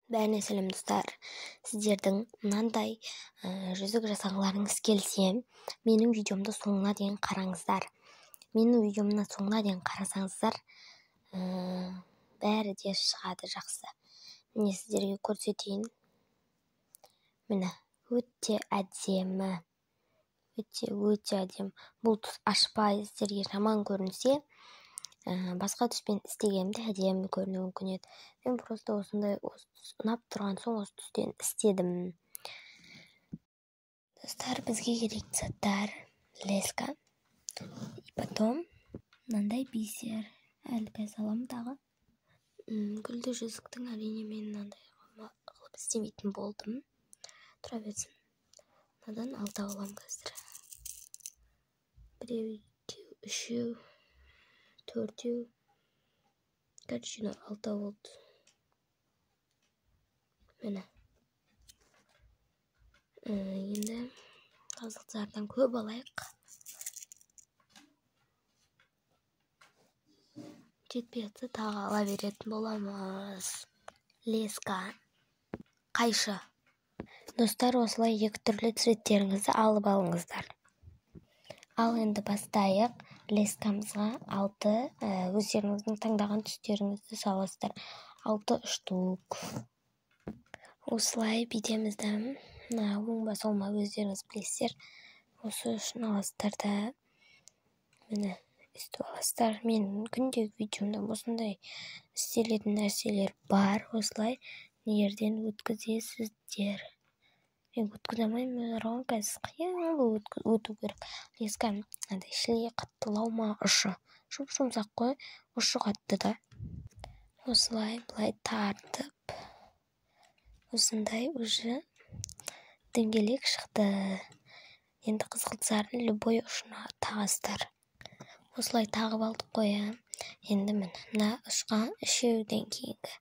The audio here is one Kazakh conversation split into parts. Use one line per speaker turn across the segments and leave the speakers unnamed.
Бәріне сәлем, достар! Сіздердің мынандай жүзік жасағыларыңыз келсе, менің видеомды соңына дейін қараңыздар. Менің видеомды соңына дейін қарасаңыздар, бәрі де шығады жақсы. Міне, сіздерге көрсетейін. Міне, өте әдемі, өте өте әдемі. Бұл түс ашпай сіздерге жаман көрінсе, басқа түспен істегенімде әдемі көрінуі мүмкін еді. Мен просто осындай, осы түс ұнап тұрған соң, осы түстен істедім. Достар, бізге керекті заттар: леска и потом мынандай бисер. Әлі қазір аламын тағы. Гүлді жүзіктің, әрине, мен мынандай қылып істемейтін болдым, тұра берсін. Мынадан алтау аламын қазір: біреу, екеу, үшеу, төртеу. Короче, мынау алтау болды. Міне, енді қызылсарыдан көп алайық, жетпей жатса, тағы ала беретін боламыз. Леска, қайшы. Достар, осылай екі түрлі цветтеріңізді алып алыңыздар. Ал енді бастайық. Лескамызға алты, өздеріңіздің таңдаған түстеріңізді саласыздар, алты штук. Осылай бүйтеміз да, мына оң ба, сол ма, өздеріңіз білесіздер. Осы үшін аласыздар да, міне, өйстіп аласыздар. Мен күндегі видеомда осындай істелетін нәрселер бар. Осылай нелерден өткізесіздер. Мен өткізе алмаймын ғой қазір, қиын өту керек. Леска мынандай шлей, қаттылау ма, ұшы жұп жұмсақ қой, ұшы қатты да. Осылай былай тартып, осындай уже дөңгелек шықты. Енді қызғылт сарының любой ұшына тағасыздар. Осылай тағып алдық қой, иә. Енді міне, мына ұшқа, үшеуден кейінгі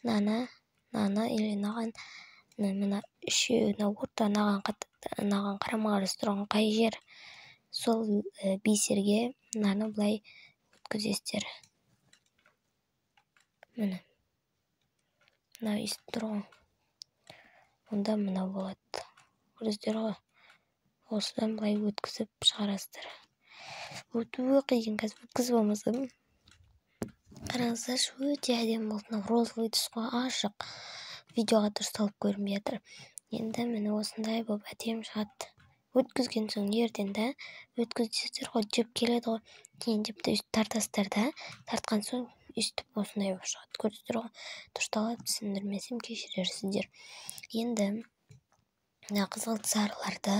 мынаны, мынаны или мынаған, мына үшеуі, орта, мынаған қарама қарсы тұрған қай жер, сол бисерге мынаны былай өткізесіздер. Міне, мынау өйстіп тұр ғой, онда мынау болады, көрдіңіздер ғой. Осыдан былай өткізіп шығарасыздар. Өтуі қиын, қазір өткізіп алмасам. Қараңыздаршы, өте әдемі болды. Мынау розовый түс қой, ашық, видеоға дұрысталып көрінбей жатыр. Енді міне, осындай болып әдемі шығады. Өткізген соң жерден да өткізесіздер ғой, жіп келеді ғой, кейін жіпті өйстіп тартасыздар да, тартқан соң өйстіп осындай болып шығады. Көрдіңіздер ғой, дұрысталып түсіндірмесем, кешірерсіздер. Енді мына қызғылт сарыларды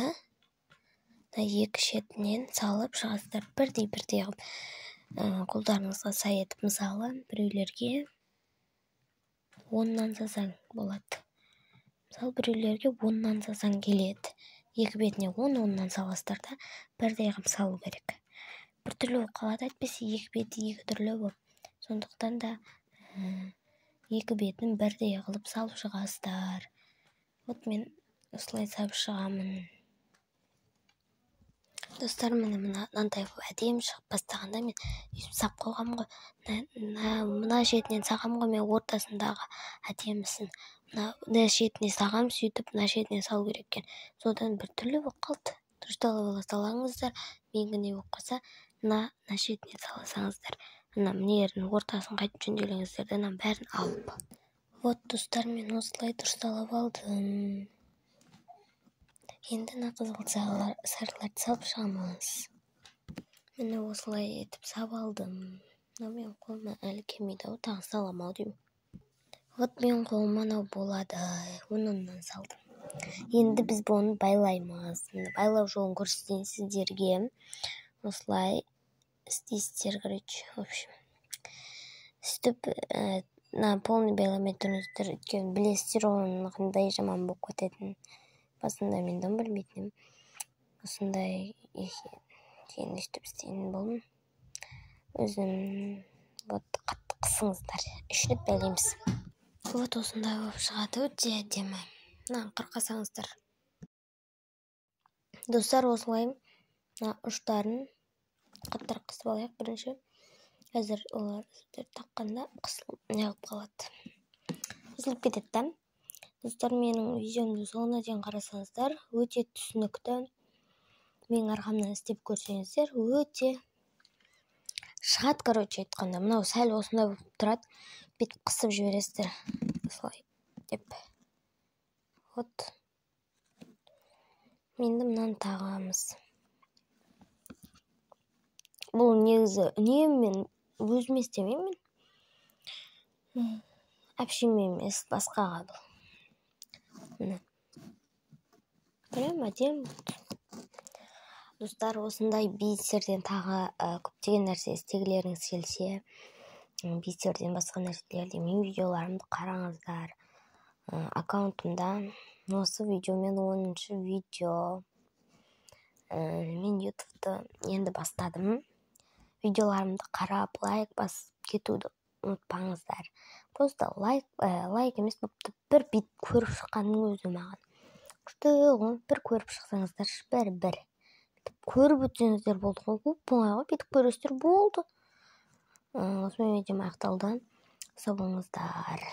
мына екі шетінен салып шығасыздар, бірдей бірдей қылып, қолдарыңызға сай етіп. Мысалы, біреулерге 10-нан салсаң болады, мысалы, біреулерге 10-нан салсаң келеді. Екі бетіне 10 10-нан саласыздар да, бірдей қылып салу керек. Біртүрлі болып қалады әйтпесе, екі беті екі түрлі болып. Сондықтан да екі бетін бірдей қылып салып шығасыздар. Вот мен осылай салып шығамын, достар. Міне, мынандай болып әдемі шығып бастағанда, мен өйстіп салып қойғанмын ғой. Мына шетінен салғанмын ғой мен, ортасындағы әдемісін мына шетіне салғанмын. Сөйтіп мына шетіне салу керек екен, содан біртүрлі болып қалды. Дұрысталып ала салаңыздар. Менікіндей болып қалса, мына шетіне сала салыңыздар. Мына жердің ортасын қайтып жөнделеңіздер да, мынаның бәрін алып. Вот, достар, мен осылай дұрысталып алдым. Енді мына қызғылт сарыларды салып шығамыз. Міне, осылай етіп салып алдым. Мынау менің қолыма әлі келмейді ау, тағы саламын ау деймін. Вот менің қолыма мынау болады, 10-нан салдым. Енді біз бұны байлаймыз. Байлау жолын көрсетейін сіздерге. Осылай істейсіздер. Короче, в общем, сөйтіп мына полный байламай тұрыңыздар, өйткені білесіздер оның қандай жаман болып кететінін. Басында мен дым білмейтін едім осындай екен. Кейін өйстіп істейтін болдым өзім. Вот, қатты қысыңыздар, үш рет байлаймыз. Вот осындай болып шығады, өте әдемі. Мынаны қырқасаңыздар, достар. Осылай мына ұштарын қаттырақ қысып алайық бірінші. Қазір олар сіздер таққанда қысылып, неғып қалады, үзіліп кетеді да. Достар, менің видеомды соңына дейін қарасаңыздар, өте түсінікті. Менің арқамнан істеп көрсеңіздер, өте шығады, короче айтқанда. Мынау сәл осындай болып тұрады, бүйтіп қысып жібересіздер. Осылай деп. Вот. Енді мынаны тағамыз. Бұл негізі үнемі мен өзіме істемеймін. Әпшеме емес, басқаға бұл. Міне. Прям әдемі болды. Достар, осындай бисерден тағы көптеген нәрсе істегілеріңіз келсе, бисерден басқа нәрселерде менің видеоларымды қараңыздар. Аккаунтымда осы видеомен 10-шы видео. Мен ютубты енді бастадым. Видеоларымды қарап, лайк басып кетуді ұмытпаңыздар. Просто лайк, лайк емес, бопты, бір бет көріп шыққанның өзі маған күшті ғой. Бір көріп шықсаңыздаршы, бір бүйтіп көріп өтсеңіздер болды ғой, оп оңай ғой, бүйтіп көресіздер, болды. Осымен видеом аяқталды. Сау болыңыздар.